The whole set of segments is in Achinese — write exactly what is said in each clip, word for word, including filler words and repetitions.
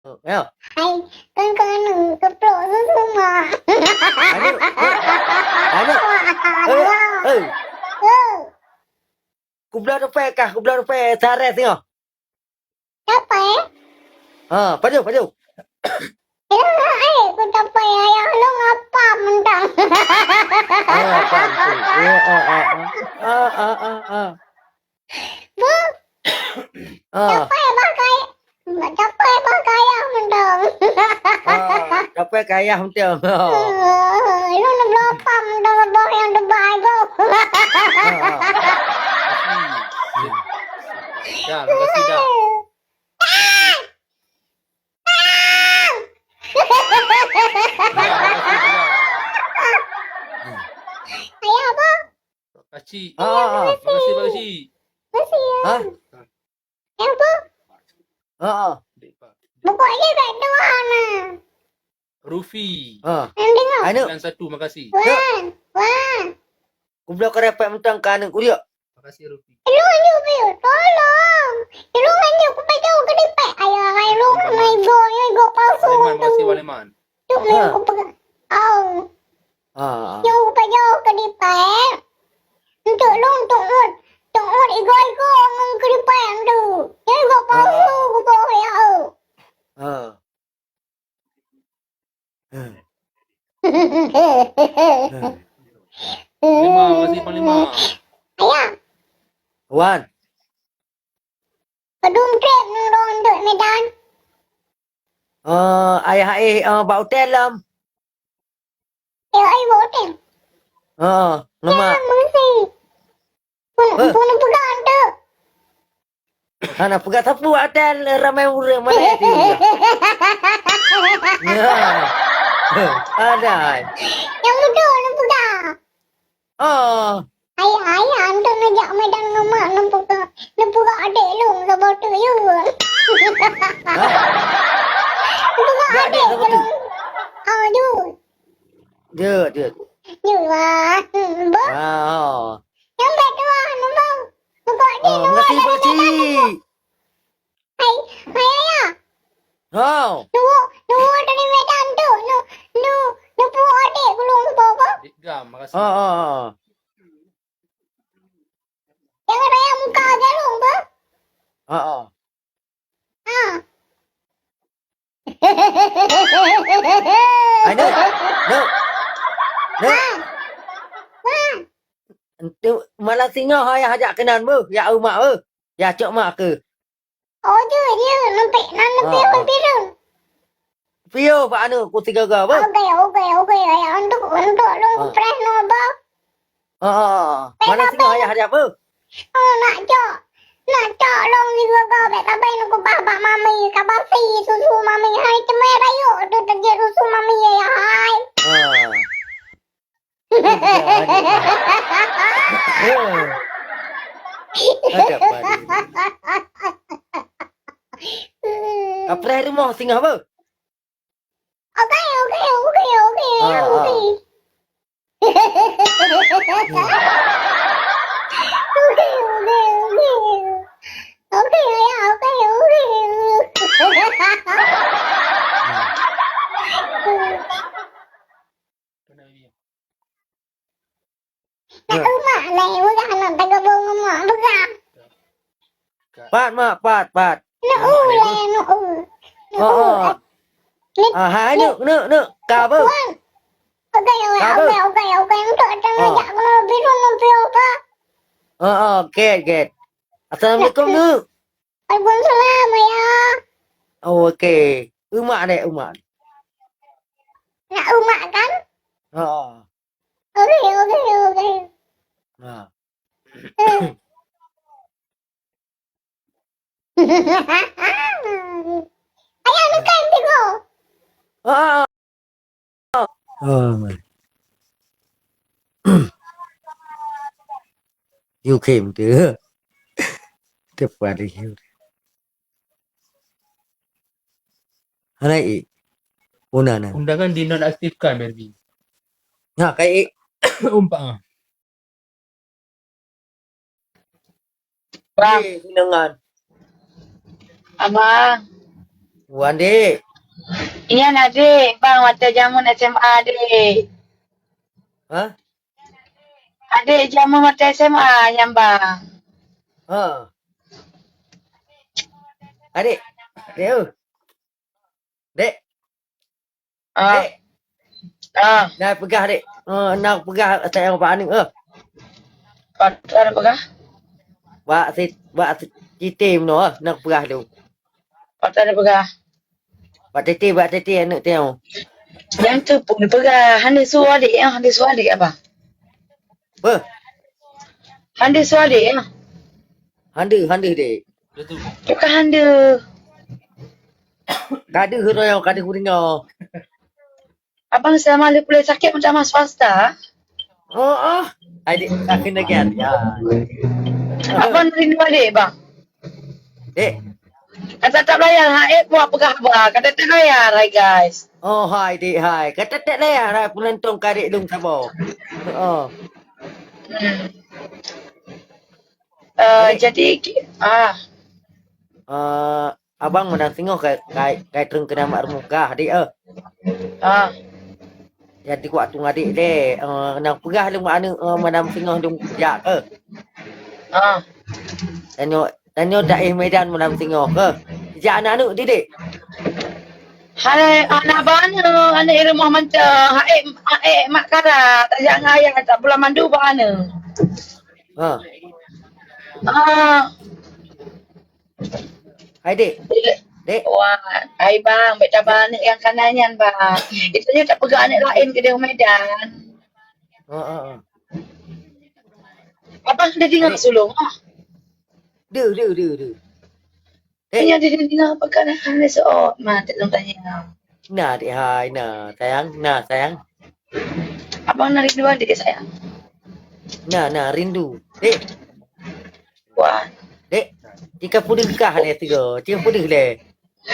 Oh, ya. Hai, kan keuneuk keuplok susu, Mak. Aneuk, eh, aneuk. Eh, eh. Eh. Kubloe rupée kah, kubloe rupée, saré singoh. Capée? Ha, padum, padum. Ilôn hai ku capée, ayah lôn apa mantong. Ah, apa tu? Ya, ah, ah, ah. Ah, ah, ah, ah. Bu, ah. Capée bah kay-, capée bah kayah mantong. Ah, capée kayah mantong. Oh. Ah, ilôn bloe apa mantong boh nyang teubai boh. Ah, ah. Makasih. Ya, makasih dah. Ayah apa? Makasih. Ah, ah, ah. Makasih, makasih. Makasih ya. Hah? Ayah apa? Ah, ah. Pokoknya baik doa nah. Rufi. Ah. Yang dengar. Aneuk. Bulan satu, makasih. Wan, Wan. Kubloe keu rupée mantong keu aneuk kuliah. Makasih, Rufi. Ilôn hanjeuet, tolong. Ilôn hanjeuet kupajoh keudipek. Ayah, hai lôn, mai go, ya, go palsu. Waleman, tu. Makasih, Waleman. Cuk, ha. Ilôn kupeugah. Au. Ha, ha. Ilôn kupajoh keudipek. Untuk lôn, untuk ngut. Untuk ngut igo-igo ngon keudipek tu. Ya, go palsu, ha, kuboh, ya, au. Ha. Panglima, makasih, Panglima. Ayah. Wan. Padum trép nurun dek Medan. Eh, ayah eh, eh, bak hotel lom. Ya, ai bak hotel. Ha, lemak. Ya, mesti. Pun, eh, pun peugah tu. Hana peugah sapeue hotel ramai ureueng mana ya, tu, ya. Ya. Ada. Yang muda nak peugah. Oh. Ayah, ayah, antum ngajak Medan ngon mak, nang peugah, nang peugah adek lôn saboh tu, yuk. Hah? Nang peugah adek lôn. Ah, yuk. Jeuet, jeuet. Jeuet, wah. Hmm, bah. Ah, oh. Nyang bèk tuah, nang bah. Nang bah, oh, nang bah, makasih, nang bah, Pakcik. Hai, hai, ayah. Hao. Nunggu, nunggu dari Medan tu. Nu, nu, nu pu adik gulung tu apa? Adik Gam, makasih. Ha, ha, ha. Jangan raya muka galung tu. Ha, ha. Ha. Hai, Nuk. Nuk. Nuk. Ha. Ha. Entu malam singoh ayah ajak keunan beuh, ya umak beuh. Ya cok mak ke. Oh, jeuet, jeuet. Numpik, nan numpik, ah, ah, numpik lôn. Piôh bak aneuk ku sigoe-goe, beuh. Oke, oke, oke. Ayah, untuk, untuk lôn, ah, preh nyoe, beuh. Ah, ah, ah. Preh mana apa? Singoh ayah ada, beuh? Oh, nak cok. Nak cok lôn sigoe-goe, bèk sabai nyoe kubah bak mami. Ka basi susu mami. Hai, teumé rayeuk tu teujeuet susu mami, ya, hai. Ah. Ada apa ni? Kapreh rumoh singoh beuh? Oke, oke, oke, oke, ah, oke. Ah. Oke, oke, oke. Oke, ya, oke, oke. Hmm. Nak umak lé, udah nak tagabong umak, bukan? Pat, Mak, pat, pat. Nak u lé, nak u. Nak u. Oh, oh. Ah, hai, neuk, neuk, neuk. Ka apa? Wan. Oke, oke, oke, oke. Untuk datang ajak kena biru, nanti apa? Oh, oh, get, get. Assalamualaikum, neuk. Waalaikumsalam, Ayah. Oh, oke. Umak deh, umak. Nak umak, kan? Ha. Oke, oke, oke. Ha. Eh. Ayah, nak kan, Tiko? Ha. Oh, man. You came to. Tepat you. Hana i. Una na. Undangan dinonaktifkan, Melvin. Nah, kai i. Umpak ah. Bang. Ye, undangan. Abang. Wan, Dek. Iya, Dek. Bang, watèe jameun S M A, Dek. Hah? Adek jameun watèe S M A nyan, Bang. Ha. Adek. Dek, oh. Dek. Ah. Dek. Ah. Nah, peugah, Dek. Oh, nah, peugah sayang bak aneuk, oh. Pat-, pat peugah? Bak si, bak si, Siti meunoe, oh. Nah, peugah tu. Pat peugah? Bak Titi, bak Titi aneuk teuh. Nyang keuh peue peugah, hana su adek, ah, hana su adek, Abang. Beuh. Hana su adek, ah. Hana, hana, Dek. Bukan hana. Ka deuh uroe nyoe, ka deuh uroe nyoe. Abang selama lheueh puléh sakét meutamah swasta? Oh, oh. Adek, sakét lagi, ya. Abang rindu adek, Bang? Dek. Ka tatap layar, hai, buat peugah haba. Ka tatap layar, hai, guys. Oh, hai, Dek, hai. Ka tatap layar, hai, penonton ka adek dong saboh. Oh. Hmm. Eh, Adek. Jadi, ki-, ah. Eh, Abang meunang singoh kai, kai, kai treung keunan mak rumoh kah, Dek, eh? Ah. Jadi kuat tu ngadek deh, eh, nang peugah lôn bak aneuk, eh, meunang singoh lôn jak, eh. Ah. Tanyoe, tanyoe daerah Medan meunang singoh, eh. Jak aneuk-aneuk didik. Hai, aneuk bak aneuk, aneuk i rumoh mantong, hai, hai, mak kara, tajak ngon ayah, tak bulan mandu bak aneuk. Ha. Ah. Hai, Dek. Dek. Wah, hai, Bang. Bèk taba aneuk nyang kanan nyan, Bang. Itu nyoe tapeugah aneuk laén keudéh u Medan. Ha, ha, ha. Abang sudah dengar Dek. Sulung, ah? Deuh, deuh, deuh, deuh. Dek. Nyoe sudah dengar peugah aneuk seuôt, ma, tak lôn tanya. Na, Dek, hai, na, sayang, na, sayang. Abang na rindu adek, sayang. Na, na, rindu. Dek. Wah. Dek, tika peudeuh kah lé tiga? Tika peudeuh lé.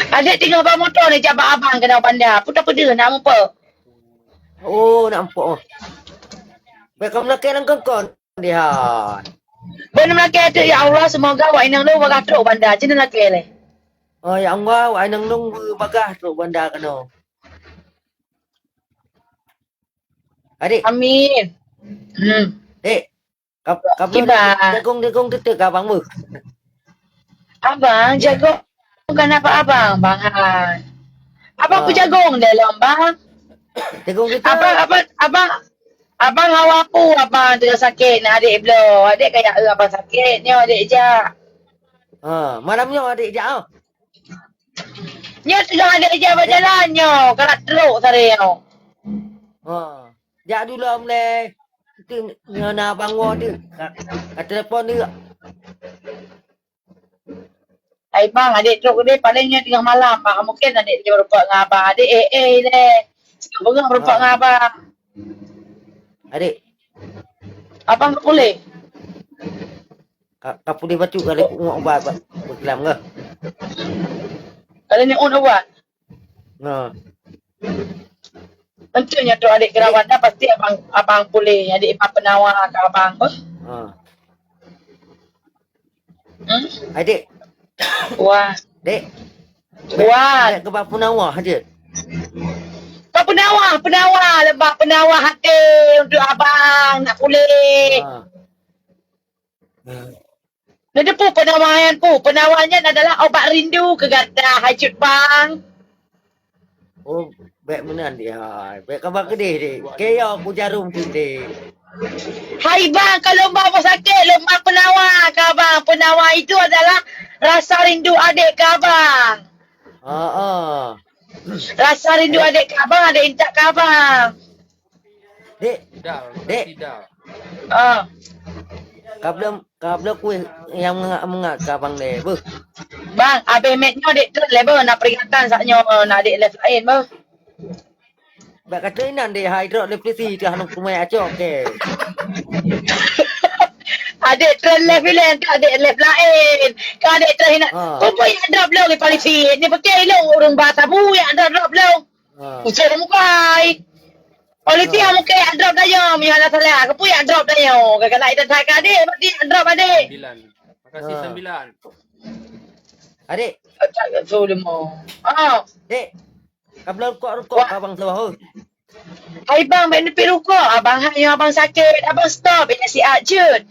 Adek tinggai bak moto ni, jak bak abang keunoe banda. Peue tapeudeuh, nak muphom? Oh, nak muphom. Bèk kamoe lakèe lam kongkon, Dihan. Bèk kamoe lakèe teuk, ya Allah, semoga wak inong lôn bagah trok banda. Cit lakèe lé. Oh, ya Allah, wak inong lôn bagah trok banda keunoe. Adek. Amin. Hmm. Dek, kab-, kabloe Kiban. Jagong-jagong teutek keu abang beuh. Abang, jagong bukan apa abang, Bang Hai. Abang Ah. pun jagong dalam, Bang. Jagong teutek. Abang, abang, abang, abang hawa pu abang teuka sakét, na adek bloe. Adek kaya eu abang sakét, nyoe adek jak. Ha, malam nyoe adek jak, ah. Nyoe teuga adek ija bak jalan nyoe, ka trok sare nyoe. Ha. Jak dulom lé. Itu nyoe na abang woe tu. Ka, ka telepon tu. Hai bang, adek trok deh, paling nyoe tengah malam, bang. Mungkin adek dia berupak ngon abang. Adek eh, eh, lé. Sekarang berupak Ha. ngon abang. Adek. Abang tak boleh. Ka, ka pudeh bacut ka leuet ubat, ba-, beukelam ke? Ka leuet ubat? Nah. Tentu nyoe tu adik kerabat dah, pasti abang, abang pulih. Adik Ipan Penawa ke abang tu. Ha. Hmm? Adik. Wah. Dek. Wah. Dek ke Ipan Penawa je. Ipan Penawa, Penawa, leubeh Penawa hati untuk abang nak pulih. Ha. Nah, tu peue penawa nyan, peue? Penawa nyan adalah ubat rindu keu gata, hai Cut Bang. Oh, bèk meunan deh, hai. Bèk kaba keudeh deh. Keu yo ku jarum tu deh. Hai bang, kalau bang sakét, lôn bang penawa keu abang. Penawa itu adalah rasa rindu adik keu abang. Ha ah. Rasa rindu adik keu abang, adik intat keu abang. Dek. Dal, Dek. Dal. Ah. Ka bloe, ka bloe kueh nyang meungak-meungak keu abang deh, beuh. Bang, abéh mèt nyoe dek trön lé beuh, na peringatan saat nyoe, na dek live laén beuh. Bak kata inan deh, hai drop lé polisi teuh hana kumai acok ke. Adek trön lé filem, ka adek lé laén. Ka adek trön inan. Ah. Peue-peue nyang drop lé polisi, ni peuke ilong ureueng ba sabu nyang drop-drop lé. Ha. Ucok mukai. Politik ha. Mungkin yang drop dah yo, mio ada salah. Kepu yang drop dah yo. Kakak nak ida that ka adik, berarti yang drop adik. Sembilan. Makasih Ha. sembilan. Adik, Tak so lemo. Ah, dek. Ka bloe rukok-rukok abang tu, hoi. Hai bang, bèk neupit rukok. Abang hai nyoe abang sakét. Abang stop, bèk nasihat jeuet.